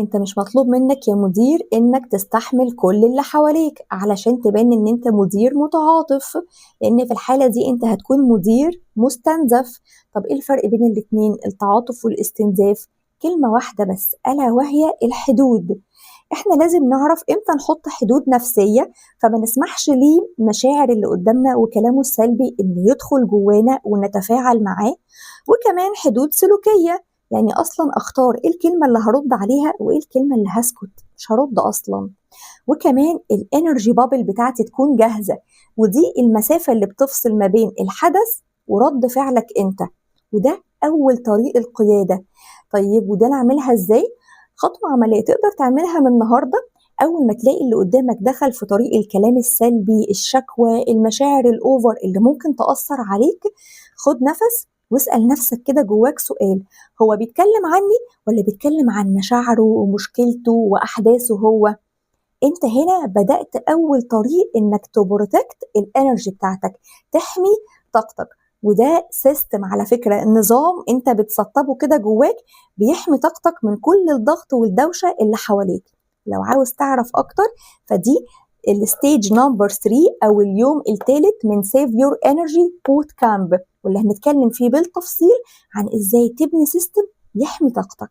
انت مش مطلوب منك يا مدير انك تستحمل كل اللي حواليك علشان تبان ان انت مدير متعاطف، لان في الحالة دي انت هتكون مدير مستنزف. طب ايه الفرق بين الاتنين، التعاطف والاستنزاف؟ كلمة واحدة بس، ألا وهي الحدود. احنا لازم نعرف امتى نحط حدود نفسية، فما نسمحش لمشاعر اللي قدامنا وكلامه السلبي انه يدخل جوانا ونتفاعل معاه. وكمان حدود سلوكية، يعني أصلاً أختار إيه الكلمة اللي هرد عليها وإيه الكلمة اللي هسكت مش هرد أصلاً. وكمان ال energy bubble بتاعتي تكون جاهزة، ودي المسافة اللي بتفصل ما بين الحدث ورد فعلك أنت، وده أول طريق القيادة. طيب وده نعملها إزاي؟ خطوة عملية تقدر تعملها من النهاردة. أول ما تلاقي اللي قدامك دخل في طريق الكلام السلبي، الشكوى، المشاعر ال over اللي ممكن تأثر عليك، خد نفس واسأل نفسك كده جواك سؤال، هو بيتكلم عني ولا بيتكلم عن مشاعره ومشكلته وأحداثه هو؟ انت هنا بدأت أول طريق انك ت protect ال energy بتاعتك، تحمي طاقتك. وده system على فكرة، النظام انت بتسطبه كده جواك بيحمي طاقتك من كل الضغط والدوشة اللي حواليك. لو عاوز تعرف أكتر فدي ال stage number 3 أو اليوم الثالث من Save Your Energy Boot Camp، واللي هنتكلم فيه بالتفصيل عن إزاي تبني system يحمي طاقتك.